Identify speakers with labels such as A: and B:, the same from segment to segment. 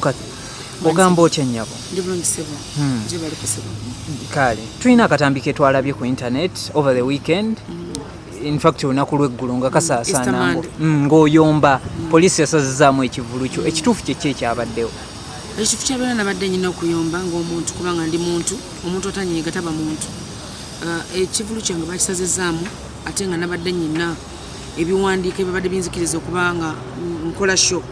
A: Kathy, ogamba otya nnyabo?
B: Ndi bulungi ssebo. Gye bali ku ssebo.
A: Kale tulina akatambi ke twalabye ku internet over the weekend, in fact olunaku lw'eggulo nga kasaasaana
B: Easter Monday.
A: Ng'oyomba poliisi yasazizaamu ekivulu kyo. Ekituufu kyeki ekyabaddewo?
B: Ekituufu kyabeera nabadde nyina okuyomba ng'omuntu, kubanga ndi muntu, omuntu atanyiiga taba muntu. Ekivulu kyange bakisazizaamu, ate nga nabadde nyina ebiwandiiko ebibadde binzikiriza okuba nga nkola show,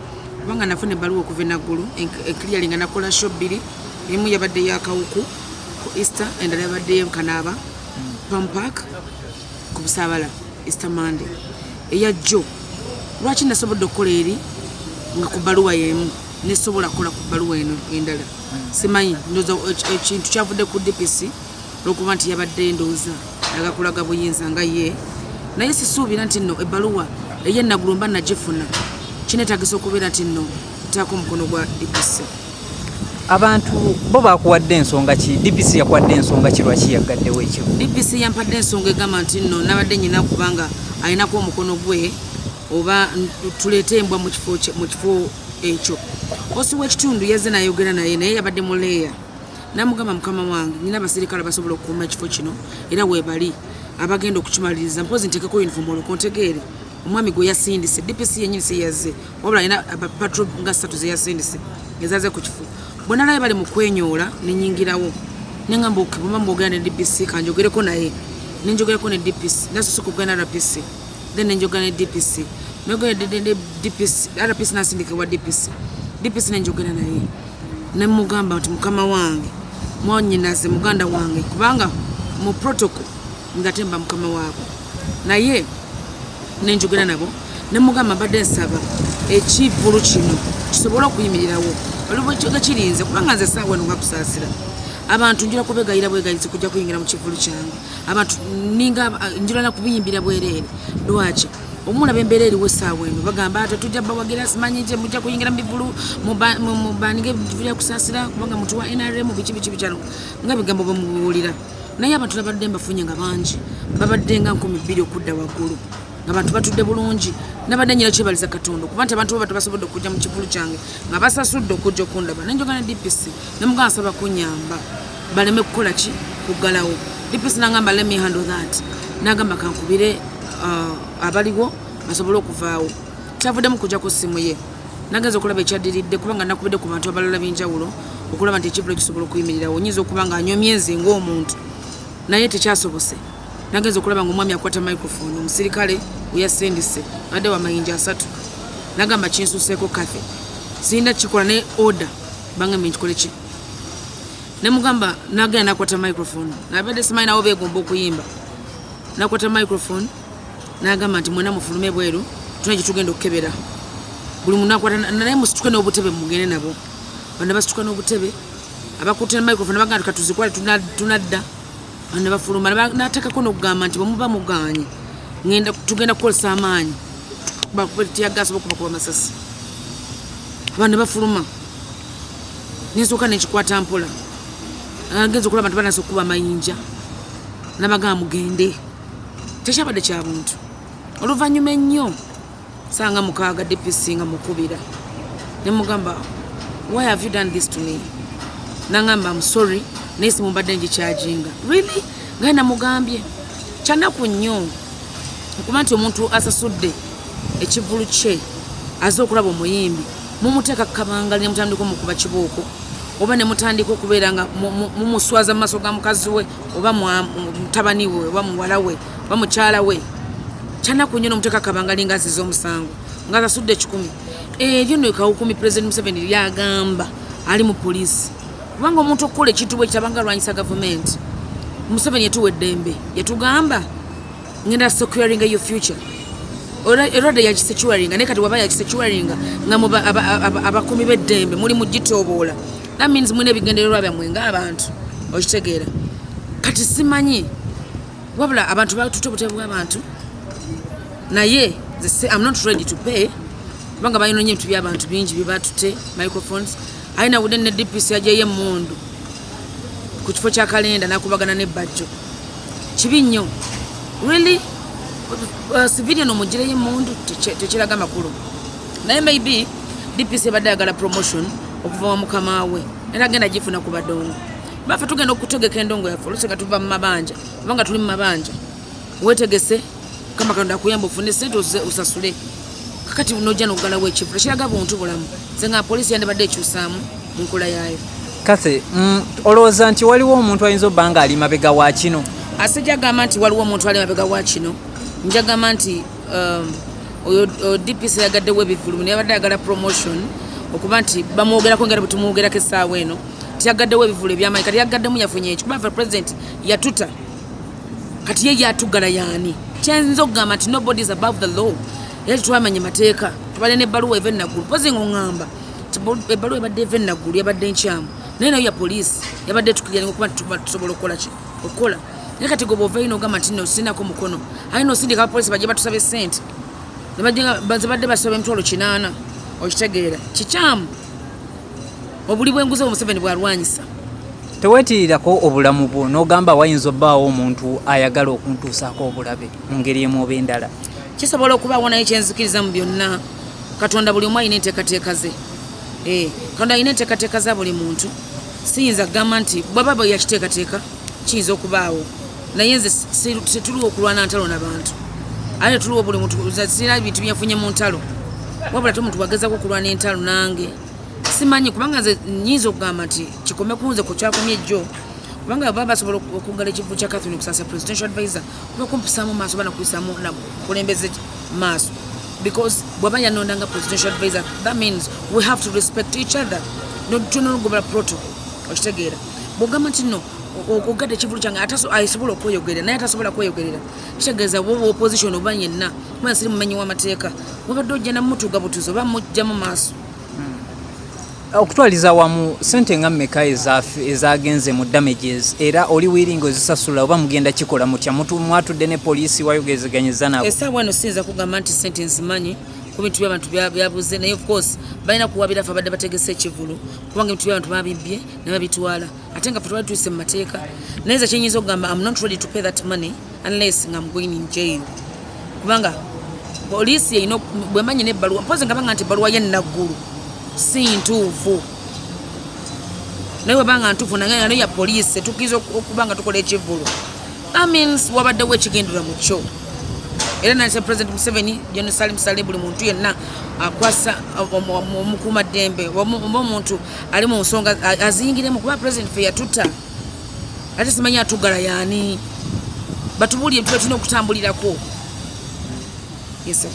B: kubanga nafuna ebbaluwa okuva enaggulu eclearing nga nakola show bbiri. Emu yabadde ya Kawuku ku Easter, endala yabadde Kanaaba Pam Park ku Busaabala Easter Monday eyajjo. Lwaki nasobodde okukola eri nga ku bbaluwa y'emu, nesobola kukola ku bbaluwa eno endala? Simanyi. Ndowooza ekintu kyavudde ku DPC, olwokuba nti yabadde ndowooza agakulaga buyinza nga ye, naye sisuubira nti nno ebbaluwa ey'ennaggulu mba nagifuna kineetagisa okubeera nti nno ntaako omukono gwa DPC.
A: Abantu bo bakuwadde ensonga ki? DPC yakuwadde ensonga ki lwaki yaggaddewo ekivulu?
B: DPC yampadde ensonga egamba nti nno nabadde nyina kubanga alinako omukono gwe, oba tuleete embwa mu kifo ekyo. OC w'ekitundu yazze nayogera naye, naye yabadde muleeya. Namugamba, "Mukama wange, nyina abasirikale abasobola okukuuma ekifo kino, era weebali abagenda okukimaliriza. Mpozi ntekeko uniform olwo kontegeere." Omwami gwe yasindise, DPC yenyini si yazze, wabula alina patrol nga ssatu zeyasindise ezaze ku kifo. Bwe nalayo bali mu kwenyoola, nenyingirawo neŋamba, "Okay, bwemba mwogera ne DPC, kanjogereko naye." Nenjogereko ne DPC. Nasoose okugenda RPC, then nenjogera ne DPC. Nogera ne DPC, RPC nasindika ewa DPC. DPC nenjogera naye, nemugamba nti, "Mukama wange, mwanyinaze, muganda wange," kubanga mu protocol nga temba mukama waabwe, naye nenjogera nabo nemugamba, "Mbadde nsaba ekivulu kino kisobole okuyimirirawo olwoga kirinze, kubanga nze esaawa eno nga kusaasira abantu njira kubegayira bwegayizi kujja kuyingira mu kivulu kyange. Abantu ninga njira na kubiyimbira bwereere. Lwaki omulaba embeera eriwo essaawa eno? Bagamba ate tujja bawagira, simanyi nti mujja kuyingira mu bivulu, mubaninga ebivulu byakusaasira kubanga muntu wa NRM, biki biki bikyano nga bigambo bwemubiwulira." Naye abantu nabadde mbafunye nga bangi, babadde nga 2000 okudda waggulu, abantu batudde bulungi. Nabadde nyina kyebaliza Katonda okuba nti abantu bo basobodde okujja mu kivulu kyange nga basasudde okujja okundaba. Nenjoga ne DPC, nemugamba, "Nsaba kunyamba baleme kukola ki, kuggalawo." DPC nagamba, "Let me handle that." Nagamba, "Kankubire abaliwo basobole okuvaawo." Kyavuddemu kujja ku ssimu ye, nagenza okulaba ekyaddiridde, kubanga nakubidde ku bantu abalala b'enjawulo okulaba nti ekivulu kisobola okuyimirirawo. Nyinza okuba nga anyomye nze ng'omuntu, naye tekyasobose. Nagenza okulaba nga omwami akwata microphone, omusirikale weyasindise badde wamayinja asatu, nagamba, "Kinsuseeko Kathy, sirina kikola ne order bangambe nkikole ki." Nemugamba, nagenda nakwata microphone, nabadde simanyi nabo begomba okuyimba. Nakwata microphone nagamba nti, "Mwena mufulume bweru, tuna gyetugenda okukebera." Buli muntu nakwata, naye musituke n'obutebe mugende nabo. Bano basituka n'obutebe, abakutte microphone bagamba, "Katuzikwale, tunadda." Bano bafuluma. Nateekako n'okugamba nti bwemuba muganye ngenda, tugenda kukozesa amaanyi tiyagasa okubakuba amasasi. Abantu ne bafuluma. Nensooka nenkikwata mpola. Agenza okulaba nti banasa okukuba amayinja, nabagamba, "Mugende." Tekyabadde kya buntu. Oluvannyuma ennyo sanga 6, DPC nga mukubira, nemugamba, "Why have you done this to me?" Nangamba, "I'm sorry, naye simumbadde ngikyajinga." Really, ngaye namugambye kyanaku nnyo okuba nti omuntu asasudde ekivulu kye aze okulaba omuyimbi, mumuteeka kukabangali nemutandika omukuba kibuuko, oba nemutandika okubeera nga mumuswaza mu maaso ga mukazi we oba mutabani we oba muwala we oba mukyala we. Kyanaku nnyo nomuteeka kabangali nga aziza omusango nga asasudde 100. Eryo no kawukumi President Museveni lyagamba ali mu poliisi, kubanga omuntu okukola ekintu bwe kyabanga alwanyisa gavumenti. Museveni yatuwa eddembe, yatugamba, "Ngenda securing your future." Erwadde yakisecuringa, naye kati waba yakisecuringa nga abakuumi b'eddembe muli mugitoboola, that means mulina ebigendererwa byammwe ng'abantu. Okitegeera? Kati simanyi, wabula abantu batutte obutebe bw'abantu, naye nze I'm not ready to pay, kubanga balina ebintu by'abantu bingi byebatute, microphones. Aye nawudde ne DPC yajeyo emmundu ku kifo kya kalenda nakubagana nebbajjo. Kibi nnyo really. Civilian omugireyo emmundu, tekiraga makulu. Naye maybe DPC ebadde ayagala promotion. Okuva wa mukama we, era agenda gifuna ku badongo baffe. Tugenda okutegeka endongo yaffe oluusi nga tuva mu mabanja, oba nga tuli mu mabanja. Wetegese, kama Katonda akuyamba ofune sente osasule. Kakati nojja nogalawo ekivulu, kiraga buntu bulamu. Nze nga poliisi yandibadde ekyusaamu mu nkola yaayo.
A: Kathy, olowooza nti waliwo omuntu ayinza obba nga ali mabega wa kino?
B: Asijja gamba nti waliwo omuntu ali mabega wa kino. Njagamba nti oyo DPC yagaddewo ebivulu, naye abadde ayagala promotion, okuba nti bamwogerako nga bwe tumwogerako essaawa eno. Tiyagaddewo ebivulu ebyamaanyi, kati yagaddemu, yafunye eki? Kuba ffe president yatuta, kati ye yatugala yaani? Kyenza okugamba nti nobody is above the law, era tetwamanya mateeka. Tubadde n'ebbaluwa eva enaggulu, pozi nga oŋŋamba nti ebbaluwa ebadde eva enaggulu yabadde nkyamu, naye nayo ya poliisi yabadde etukirira okuba nti tuba tusobola okukola ki okukola. Naye kati gwe bw'ovayo n'ogamba nti no sinako mukono, aye nosindika abapoliisi bajje batusaba esente, ne bajja nga bazibadde basaba 800,000. Okitegeera, kikyamu, obuli bw'enguzi obwo Museveni bwalwanyisa.
A: Teweetirirako obulamu bwo n'ogamba wayinza obbaawo omuntu ayagala okuntuusaako obulabe mu ngeri emu oba endala?
B: Kisobola okubaawo, naye kyenzikiriza mu byonna, Katonda buli omu alina enteekateeka ze. Katonda alina enteekateeka za buli muntu. Siyinza kugamba nti bwaba bwe yakiteekateeka kiyinza okubaawo, naye nze situliwo okulwana ntalo nabantu, ate tuliwo buli muntu. Nze sirina bintu byenfunye mu ntalo, wabula te omuntu bwagezako okulwana entalo nange simanyi, kubanga nze nyinza okugamba nti kikome ku nze kukyakomye ejjo, kubanga baba basobola okuggala ekivu kya Catherine Kusasa, presidential advisor, kuba kumpisaamu maaso oba nakuyisaamu nakulembeze maaso, because bwaba yanonda nga presidential advisor, that means we have to respect each other. Tulina okugobera protocol. Okitegeera, bwogamba nti no ogadde ekivulu kyange, asobola okweyogerera, naye atasobola kweyogerera, kitegeeza bwoba opposition oba yenna, kuba siri mumenyi w'amateeka, wabadde ojja namutuga butuzi oba mujja mu maaso.
A: Okutwaliza wamu, sente nga mmeka ezagenze mu damages, era oli willing ozisasula oba mugenda kikola mutya? Mwatudde ne poliisi, wayogezeganyiza nabo?
B: Essaawa eno siyinza kugamba nti sente nzimanyi ku bintu byabantu byabuze, naye of course balina kuwabira ffe abadde bategese ekivulu, kubanga ebintu byabantu babibbye ne babitwala, ate nga ffe twali tuyise mu mateeka. Naye nze kyenyinza okugamba, am not ready to pay that money unless nga am going in jail, kubanga poliisi erina bwemanyi nebbaluwa, mpozi nga banga nti ebbaluwa yenaggulu si ntuufu. Naye webanga ntuufu, naye nayo ya poliisi etukkiriza okuba nga tukola ekivulu, that means wabaddewo ekigendererwa mu kyo. Era nalisa President Museveni, Gen Salim Saleh, buli muntu yenna akwasa omukuumaddembe oba omuntu ali mu nsonga aziyingiremu, kuba president fe yatuta, ate simanyi atugala yaani. Batubuulire tuba tulina okutambulirako. Yes, sir.